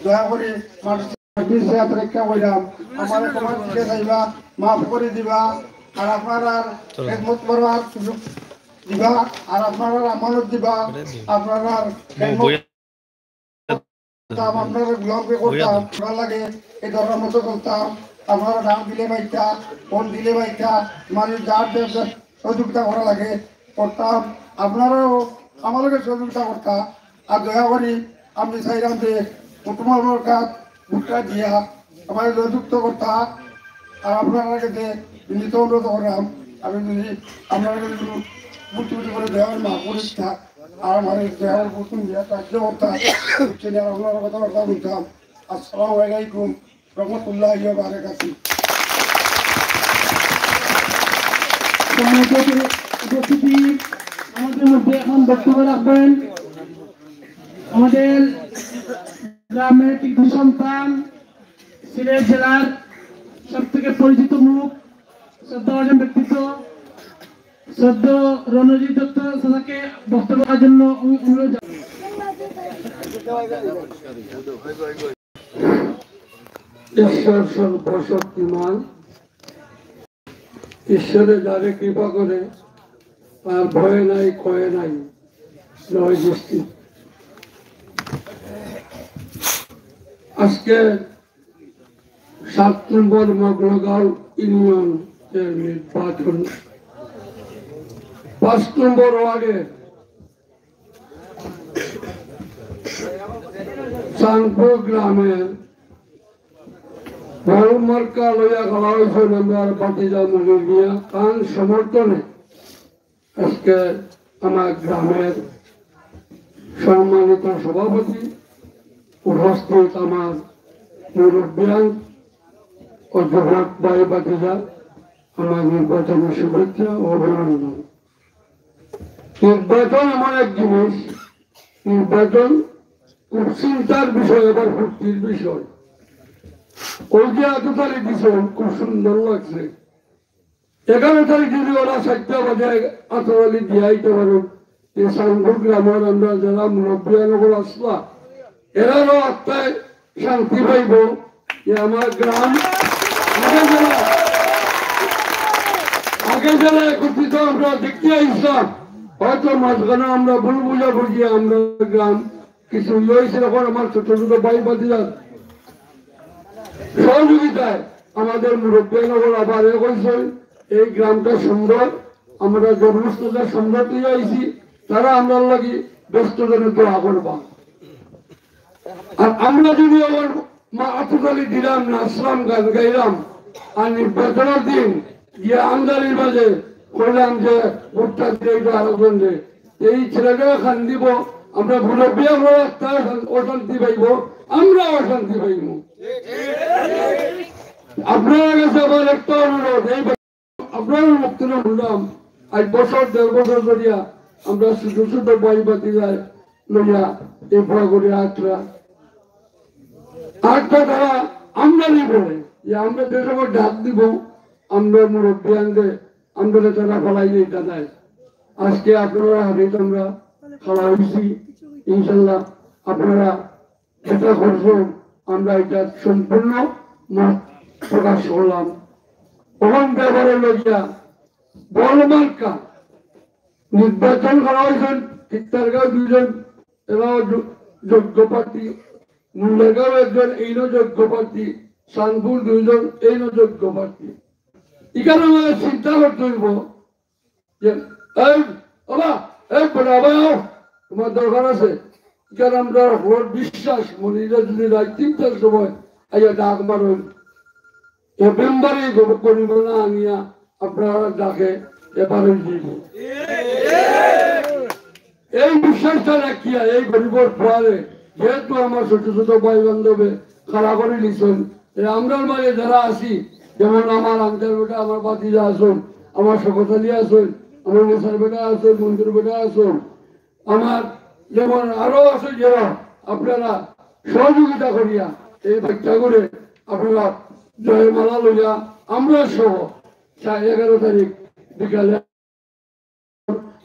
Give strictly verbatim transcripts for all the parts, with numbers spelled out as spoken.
দয়া করি মানুষ, প্লিজ, হাত রক্ষা কইরাম। আমার ক্ষমা দিকে চাইবা, মাফ করি দিবা। আর আপনারার খেদমত করার সুযোগ দিবা, আর আপনারার আমানত দিবা। আপনারার খেদমত করতাম, আপনারার গোলামকে করতাম। ভালা লাগে, এই ধরনের মতো করতাম। আপনারা নাম দিলে মাইতা, ফোন দিলে মাইতা, মানুষ যার যার যার সহযোগিতা করা লাগে করতাম। আপনারাও আমার লগে সহযোগিতা করতা। আর দয়া করি আমি চাইরাম যে কুটুম আমার কাজ ভুট্টা দিয়া আমার যুক্ত করতা। আর আপনারা কাছে বিনীত অনুরোধ করলাম, আমি যদি আপনারা কাছে কোনো বুদ্ধি বুদ্ধি করে দেওয়ার মা করে দিতা, আর আমার এই দেওয়ার বুদ্ধি দিয়া সাহায্য করতা, বুঝছেন, আর আপনারা কথাবার্তা বলতাম। আসসালামু আলাইকুম রহমতুল্লাহি ওয়া বারাকাতুহু। সম্মানিত উপস্থিতি, আমাদের মধ্যে এখন বক্তব্য রাখবেন আমাদের গ্রামের কৃতি সন্তান, সিলেট জেলার সব থেকে পরিচিত মুখ, শ্রদ্ধাভাজন ব্যক্তিত্ব, শ্রদ্ধেয় রণজিৎ দত্ত স্যারকে বক্তব্য রাখার জন্য অনু-, অনুরোধ জানাই। ঈশ্বর সর্বশক্তিমান, ঈশ্বরে যারে কৃপা করে, তার ভয় নাই, ক্ষয় নাই, জয় নিশ্চিত। আজকে সাত নম্বর মগলগাঁও ইউনিয়ন এর নির্বাচন, পাঁচ নম্বর ওয়ার্ডের চানপুর গ্রামের বড় মার্কা লইয়া খেলা হয়েছে নাম্বার বাতিজা মনির মিয়া খান সমর্থনে। আজকে আমার গ্রামের সম্মানিত সভাপতি, উপস্থিত আমার মুরব্বিয়ান ও যুবক ভাই বাতিজা, আমার নির্বাচনী শুভেচ্ছা ও অভিনন্দন। নির্বাচন এমন এক জিনিস, নির্বাচন খুব চিন্তার বিষয়, আবার ফুর্তির বিষয়। ওই যে আততালি দিছে, খুব সুন্দর লাগছে। এগারো তারিখ যদি ওরা চারটা বাজে আততালি দিয়া আইতে পারে, যে সানপুর গ্রামের আমরা যারা মুরব্বিয়ান হকল আসলা, এরারও আত্মায় শান্তি পাইব যে আমার গ্রাম আগে যারা, আগে যারা একত্রিত আমরা দেখতে আইসলাম, হয়তো মাঝখানে আমরা ভুল বুঝাবুঝি, আমরা গ্রাম কিছু ইয়ে হয়েছে। এখন আমার ছোট ছোট ভাই ভাতিজার সহযোগিতায় আমাদের মুরব্বিয়ান হকল আবার এক হয়েছে। এই গ্রামটা সুন্দর, আমরা জন্মস্থানটা সুন্দর দিয়ে আইছি, তারা আমরার লাগি ব্যস্ত জনে দোয়া করবা। আর আমরা যদি আবার মা আততালি দিলাম, নাচলাম, গান গাইলাম, আর নির্বাচনের দিন গিয়া আন্দারির মাঝে কইলাম যে ভোটটা দিলে এটা আরো জনরে, এই ছেলেটা কান্দিব, আমরা মুরব্বী, আমরা রাস্তায় অশান-, অশান্তি পাইব, আমরা অশান্তি পাইব। আপনার কাছে আমার একটা অনুরোধ, এই আপনার মুখ থেকে শুনলাম, আজ বছর দেড় বছর ধরিয়া আমরা ছোট ছোট ভাই ভাতিজায় লইয়া এই ভুয়া করে আটরা আটটা তারা আমরারই পড়ে যে আমরা যে সময় ডাক দিব, আমরা মুরব্বী আনতে আমরা তারা ফালাই দিয়ে দাদায়। আজকে আপনারা হাতে আমরা খাওয়া হয়েছি, ইনশাল্লাহ আপনারা যেটা করছেন আমরা এটা সম্পূর্ণ মত প্রকাশ করলাম। ওখান ব্যাপারে লইয়া বড় মার্কা নির্বাচন করা হয়েছেন, চিত্তারগাঁও দুইজন, এরাও যো-, যোগ্য প্রার্থী, মুন্ডারগাঁও একজন, এইনও যোগ্য প্রার্থী, শানপুর দুইজন, এইনও যোগ্য প্রার্থী। এখানে আমাদের চিন্তা করতে হইব যে, এই, বাবা, এই, বড় বাবা, আও, তোমার দরকার আছে। এখানে আমরা হকলর বিশ্বাস, মনিরা যদি রাত তিনটার সময় আইয়া ডাক মারইন, এ মেম্বারে গরিব না আনিয়া আপনারা ডাকে এবারে দিব। এই বিশ্বাসটা রাখিয়া এই গরিবর ফুয়ারে, যেহেতু আমার ছোট ছোট ভাই বান্ধবে খাড়া করে নিছেন, এ আমরার মাঝে যারা আছি, যেমন আমার আঙ্কেল বেটা, আমার ভাতিজা আছইন, আমার শকত আলী আছইন, আমার নেসার বেটা আছইন, মঞ্জুর বেটা আছইন, আমার যেমন আরো আছে যারা, আপনারা সহযোগিতা করিয়া এই বাচ্চা করে আপনারা জয়মালা লইয়া আমরা সহ সা-, এগারো তারিখ বিকালে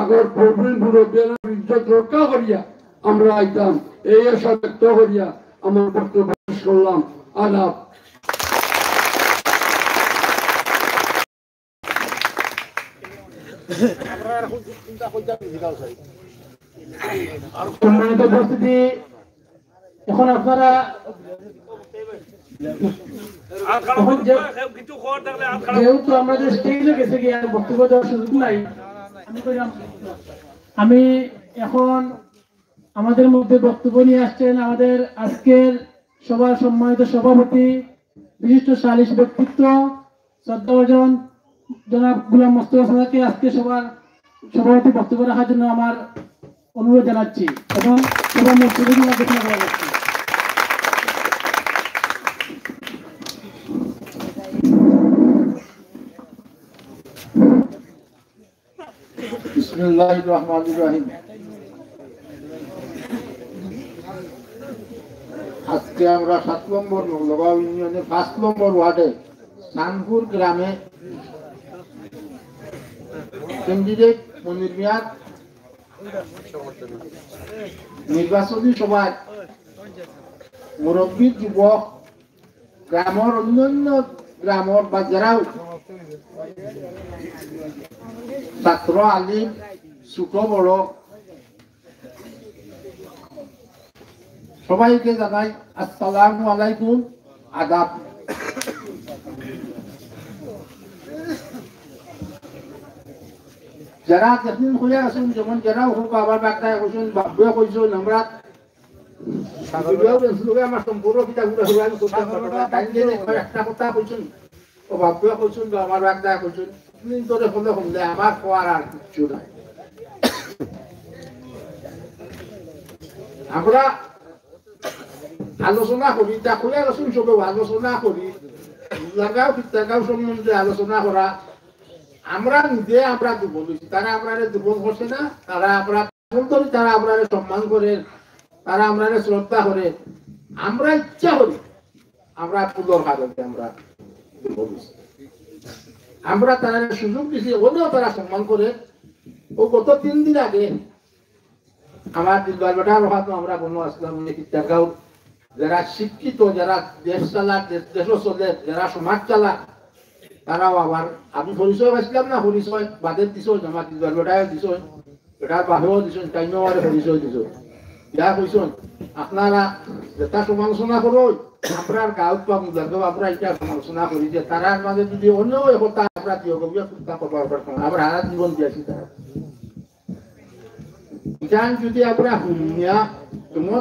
আগর প্রবীণ মুরব্বিয়ানর ইজ্জত রক্ষা করিয়া আমরা আইতাম। এই আশা ব্যক্ত করিয়া আমার বক্তব্য শেষ করলাম। আদাব। সম্মানিত উপস্থিতি, এখন আপনারা এখন যে- যেহেতু আমরা যে স্টেজে গেছে গিয়ে আর বক্তব্য দেওয়ার সুযোগ নাই, আমি কইলাম, আমি এখন আমাদের মধ্যে বক্তব্য নিয়ে আসছেন আমাদের আজকের সভার সম্মানিত সভাপতি, বিশিষ্ট সালিশ ব্যক্তিত্ব, শ্রদ্ধাভাজন জনাব গোলাম মোস্তফা স্যারকে আজকে সভার সভাপতি বক্তব্য রাখার জন্য আমার অনুরোধ জানাচ্ছি এবং সভার মধ্যে থেকে আমার ঘোষণা করা যাচ্ছে। বিসমিল্লাহির রহমানির রহিম। আজকে আমরা সাত নম্বর নলগাঁও ইউনিয়নের পাঁচ নম্বর ওয়ার্ডে চানপুর গ্রামে ক্যান্ডিডেট মনির মিয়ার নির্বাচনী সভায় মুরব্বী যুবক, গ্রামর অন্যান্য গ্রামর বা যারাও ছাত্র, আলিম, ছোট বড় সবাইকে জানাই আসসালামু আলাইকুম, আদাব। যারা যেদিন হয়ে আসুন, যেমন যারাও হোক, আবার বাগদায় হইছেন, বাবুয়ে হইছেন, আমরা ভিডিও বেঞ্চ লোকে আমার সম্পর্ক কিতা ঘুরে ঘুরে আমি করতে পারবো না। তাই যে দেখো একটা কথা কইছেন, ও বাবুয়ে কইছেন, বা আমার বাগদায় কইছেন, দিন ধরে হলে হলে আমার খোয়ার আর কিচ্ছু নাই। আমরা আলোচনা করি, তা খুলে আলোচনা সবে আলোচনা করি, লাগাও পিত্তাগাও সম্বন্ধে আলোচনা করা। আমরা নিজে আমরা দুর্বল হইছি, তারা আমরা দুর্বল করছে না, তারা আমরা সম্মান করি, তারা আমরা সম্মান করে, তারা আমরা শ্রদ্ধা করে। আমরা ইচ্ছা করি, আমরা পুজোর কারণে আমরা দুর্বল হইছি। আমরা তারা সুযোগ দিছি, ওনেও তারা সম্মান করে। ও গত তিন দিন আগে আমার দিলবার বেটার অখানো আমরা বনো আসলাম, উনি কিত্তাগাঁও, যারা শিক্ষিত, যারা দেশ চালাক, দেশ, দেশও চলে, যারা সমাজ চালাক, তারাও আবার, আমি পরিচয় পাইছিলাম না, পরিচয় বাদে দিছইন, আমার দিলবার বেটায় দিছইন, বেটার বাপেও দিছইন, তাইনও আমারে পরিচয় দিছইন। ইয়া কইছইন, আপনারা যেটা সমালোচনা করো, আমরার গাঁওত বা মুদারগাঁও আমরা এটা সমালোচনা করি যে তারার মাঝে যদি অন্য কথা আমরা দিও, গভীর চিন্তা করবার পারতাম, আমরা হারা জীবন দিয়েছি তারা। ইখান যদি আমরা হুনিয়া, তোমার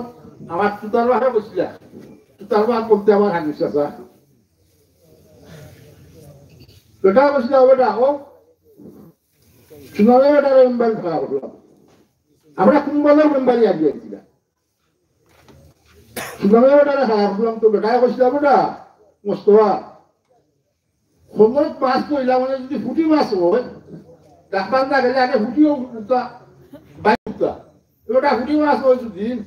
আমার তুতার বাসা বসিলা, তুতার বাস বলতে আমার হানিস আছে। বেটা বসিলা, বেটা, ও সুনামে বেটারে মেম্বার খারাপ করলাম। আমরা কোন বলে মেম্বারি আগে আইছিলাম। সুনামে বেটারে খারাপ করলাম তো বেটায় কইছিলাম, বেটা, মোস্তফা, খলইত মাছ কইলা মানে যদি ফুটি মাছ হয়, ডাক্তার না গেলে আগে ফুটিও উঠতা, বাইর উঠতা। ওটা ফুটি মাছ হয় যদি,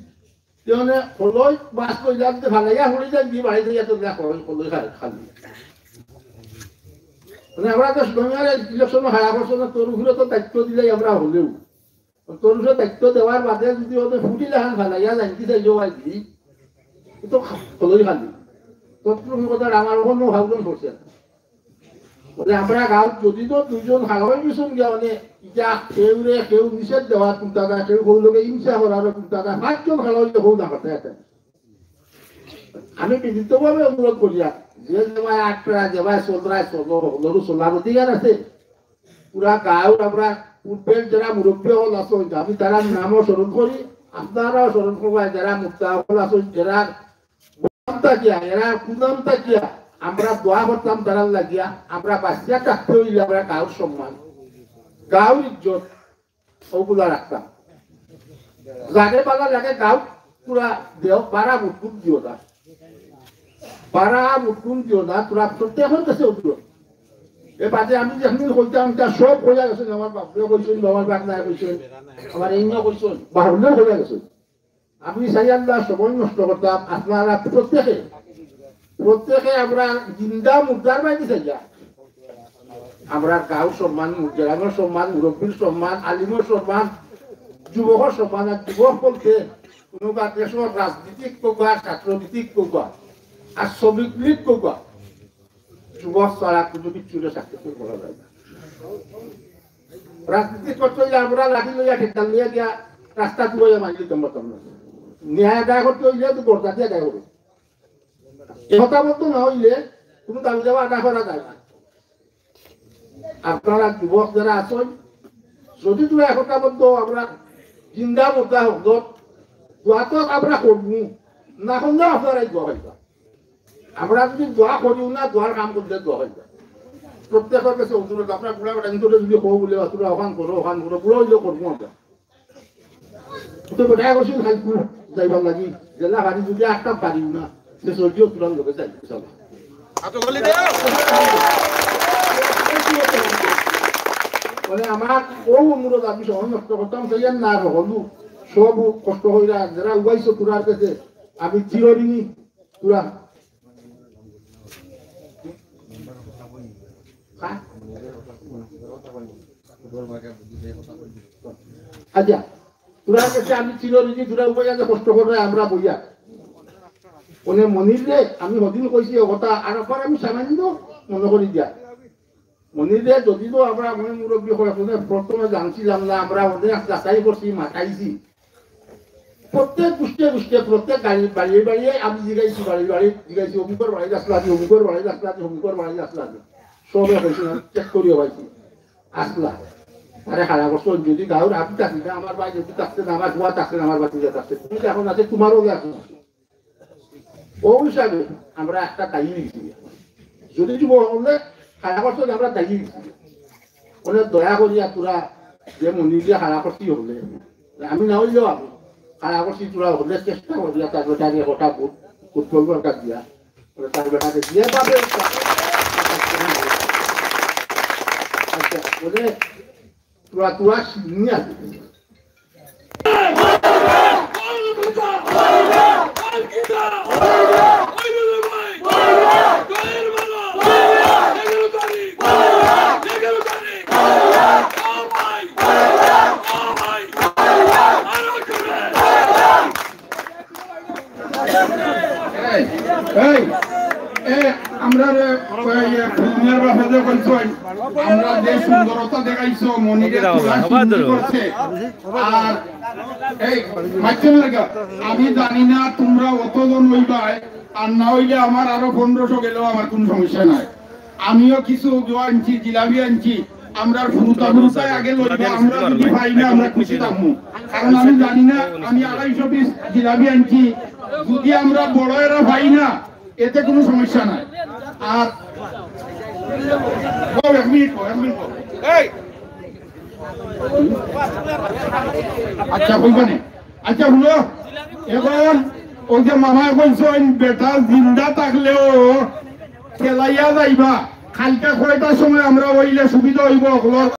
তে মানে খলইত মাছ কইলা যদি ফালাইয়া ফুটি যায়, দি বাড়ি থেকে তো না খলই, খলই খাই, খালি। মানে আমরা তো সুনামে ইলেকশনে খারাপ করছে না, তোর উপরে তো দায়িত্ব দিলাই আমরা হলেও। তোর উপরে দায়িত্ব দেওয়ার বাদে যদি ওদের ফুটি লাখান ফালাইয়া যায়, কি চাইলেও আর কি, তো খা-, খলই খালি। তোর তো কোনো কথা আমার ওখানে ভাবলাম করছে না। বলে, আমরা গাঁও যদি তো দুইজন হালবাই মিশন গিয়া, মানে, ইটা কেউ রে, কেউ নিষেধ দেওয়ার চিন্তা না, কেউ কেউ লোকে হিংসা করার চিন্তা না, পাঁচজন হালবাই কেউ না করতে একটা। আমি বিনীতভাবে অনুরোধ করিয়া, যে যেবায় আটরা, যেবায় চলরায় চলো, হকলরু চলার অধিকার আছে। পুরা গাঁওর আমরা পূর্বের যারা মুরব্বী হকল আছইন, আমি তারার নামও স্মরণ করি, আপনারাও স্মরণ করবা, যারা মুক্তা হকল আছইন, যারা নাম থাকিয়া, এরা কুনাম থাকিয়া, আমরা দোয়া করতাম তারার লাগিয়া, আমরা বাঁচিয়া থাকতে হইলে আমরা গাঁওর সম্মান, গাঁওর ইজ্জত, ওগুলা রাখতাম। লাগে বালা লাগে গাঁও পুরা দেও, পাড়া মুটকুম দিও না। পাড়া মুটকুম দিও না, তোরা প্রত্যেকের কাছে উঠলো। এ বাদে আমি যেখানে কইতাম, তা সব কইয়া গেছেন, আমার বাপরে কইছেন, আমার বাপ নাই কইছেন, আমার এই না কইছেন, বাহুল্য কইয়া গেছেন। আমি চাই আল্লাহ সময় নষ্ট করতাম, আপনারা প্রত্যেকে, প্রত্যেকে আমরা জিন্দা মুর্দার বাইরে চাইয়া। আমরা গাঁওর সম্মান, জেলানোর সম্মান, মুরব্বীর সম্মান, আলিমর সম্মান, যুবকর সম্মান। আর যুবক বলতে কোনো বা দেশর রাজনীতিক কউক্কা, ছাত্রনীতিক কউক্কা, আর শ্রমিক লীগ কউক্কা, যুবক ছাড়া কোনো কিছুরে সাকসেসফুল করা যায় না। রাজনীতি করতে অইলে আমরা লাঠি লইয়া, ঠেকা লইয়া গিয়া রাস্তা তুলাইয়া মারি দিতাম পারতাম না। ন্যায় আদায় করতে অইলে তো বর্দা দিয়া আদায় করবো। একতাবদ্ধ না অইলে কোনো দাবি দাওয়া আদায় করা যায় না। আপনারা যুবক যারা আছইন, যদি তোমরা একতাবদ্ধ, আমরা জিন্দা মুর্দা হকলত দোয়া তো আমরা করবো, না করলেও আপনারা এই দোয়া পাইবা। আমরা যদি দোয়া করিও না, দোয়ার কাম করলে দোয়া পাইবা। প্রত্যেকের কাছে অনুরোধ, আপনারা বুড়া বেটা কিন্তু যদি কও বলে, "তোরা ওখান করো, ওখান করো", বুড়া অইলে করবো আমরা। তো বেটায় কইছিল খাইপুর যাইবার লাগি, জেলা বাড়ি যদি একটা বাড়িও না, সে চলছেও তোরার লোকে যাই, চলো। মানে আমার ও অনুরোধ আমি সহন নষ্ট করতাম, সেই আর না হলু, সব কষ্ট হইরা, যারা উবাইছো তোরার কাছে, আমি চিরঋণী তোরা। হ্যাঁ? আচ্ছা, তোরা গেছে আমি চিরঋণী, তোরা উবাইয়া যে কষ্ট করবে, আমরা বইয়া। মানে মনির রে, আমি হদিন কইছি ও কথা, আর একবার আমি সামান্য মনে করি দিয়া। মনির রে, যদি তো আমরা মনে মুরব্বী করে, কোনো প্রথমে জানছিলাম না, আমরা অনেক যাচাই করছি, মাতাইছি। প্রত্যেক গোষ্ঠীয়ে গোষ্ঠীয়ে, প্রত্যেক গাড়ি, বাড়িয়ে বাড়িয়ে আমি জিগাইছি, বাড়ি বাড়ি জিগাইছি, অমুকর বাড়ি আসলা দি, অমুকর বাড়ি আসলা দি, অমুকর বাড়ি আসলা দি। সবে কইছি, আমি চেক করিও পাইছি। আসলা। আরে খারাপ করছো, যদি গাঁওর আমি থাকি না, আমার ভাই যদি থাকতে না, আমার বুয়া থাকতে না, আমার ভাতিজা থাকতে। তুমি তো এখন আছে, তোমারও আছে। ও হিসাবে আমরা একটা দায়ী হইছি। যদি যুব হলে খারাপ করছো, আমরা দায়ী হইছি। ওরা দয়া করিয়া তোরা যে মনির দিয়া খারাপ করছি হলে, আমি না হইলেও আমি খারাপ করছি, তোরা হলে চেষ্টা করিয়া তার বেটারে হঠাৎ ফুটবল দরকার দিয়া, ওরা তার বেটাকে দিয়ে পাবে। আচ্ছা, ওদের তোরা, তোরা নিয়ে আসবে। এই, এই, এ, আমরা রে, ওই, এ, ফুলমিয়ার বাপে যে কইছইন, আমরা যে সুন্দরতা দেখাইছো, মনিরে তোরা সুন্দর করছে। আর এই, মাইকে মার্কা, আমি জানি না তোমরা অতজন অইবায়, আর না অইলে আমার আরো পনেরোশো গেলেও আমার কোনো সমস্যা নাই। আমিও কিছু জোয়া আনছি, জিলাপি আনছি, আমরার ফুরুতা ফুরুতায় আগে লইবা, আমরা যদি পাই না, আমরা খুশি থাকবো। কারণ আমি জানি না, আমি আড়াইশো পিস জিলাপি আনছি, যদি আমরা বড় এরা পাই না, এতে কোনো সমস্যা নাই। আর ও, এক মিনিট, এক মিনিট। এই, আচ্ছা, কইবানে। আচ্ছা, হুনো, এখন ওই যে মামায় কইছইন, বেটা জিন্দা থাকলেও খেলাইয়া যাইবা। কালকে কয়টার সময় আমরা অইলে সুবিধা অইবো, হকলর